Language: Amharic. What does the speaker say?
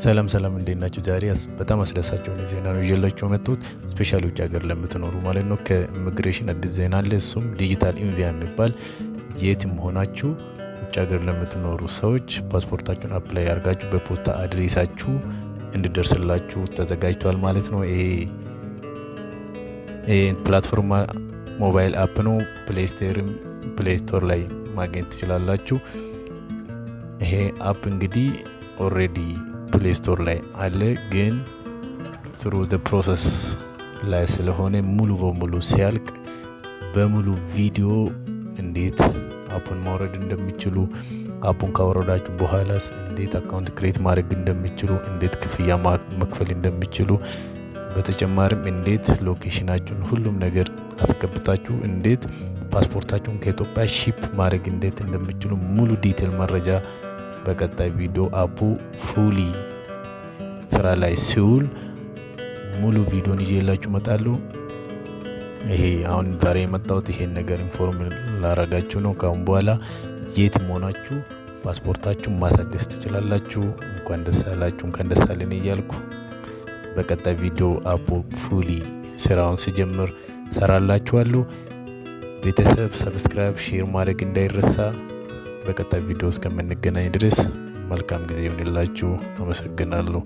ሰላም ሰላም፣ እንዴት ናችሁ? ዛሬ በጣም አስደሳች የሆነ ዜና ነው ይዤላችሁ የመጣሁት፣ especially ውጭ ሀገር ለምትኖሩ ማለት ነው። ከኢሚግሬሽን አዲስ ዜና አለ። እሱም digital invia የሚባል፣ የትም ሆናችሁ ውጭ ሀገር ለምትኖሩ ሰዎች ፓስፖርታችሁን apply አድርጋችሁ በፖስታ address ኣችሁ እንዲደርስላችሁ ተዘጋጅቷል ማለት ነው። ይሄ platform mobile app ነው። Play Store ላይ ማግኘት ትችላላችሁ። ይሄ app እንግዲህ already Play Store ላይ አለ፣ ግን through the process ላይ ስለሆነ ሙሉ በሙሉ ሲያልቅ በሙሉ ቪዲዮ እንዴት app ኡን ማውረድ እንደሚችሉ፣ app ኡን ካወረዳችሁ በኋላስ እንዴት account create ማድረግ እንደሚችሉ፣ እንዴት ክፍያ መክፈል እንደሚችሉ፣ በተጨማሪም እንዴት location ኣችሁን ሁሉም ነገር አስገብታችሁ እንዴት ፓስፖርታችሁን ከኢትዮጵያ ship ማድረግ እንዴት እንደሚችሉ ሙሉ detail መረጃ በቀጣይ ቪዲዮ app ኡ fully ስራ ላይ ሲውል ሙሉ ቪዲዮን ይዤላችሁ እመጣለሁ። ይሄ አሁን ዛሬ የመጣሁት ይሄን ነገር inform ላረጋችሁ ነው። ካሁን በኋላ የትም ሆናችሁ ፓስፖርታችሁን ማሳደስ ትችላላችሁ። እንኳን ደስ ያላችሁ፣ እንኳን ደስ አለን እያልኩ በቀጣይ ቪዲዮ app ኡ fully ስራውን ሲጀምር ሰራላችኋለሁ። ቤተሰብ subscribe፣ share ማድረግ እንዳይረሳ። በቀጣይ ቪዲዮ እስከምንገናኝ ድረስ መልካም ጊዜ ይሁንላችሁ። አመሰግናለሁ።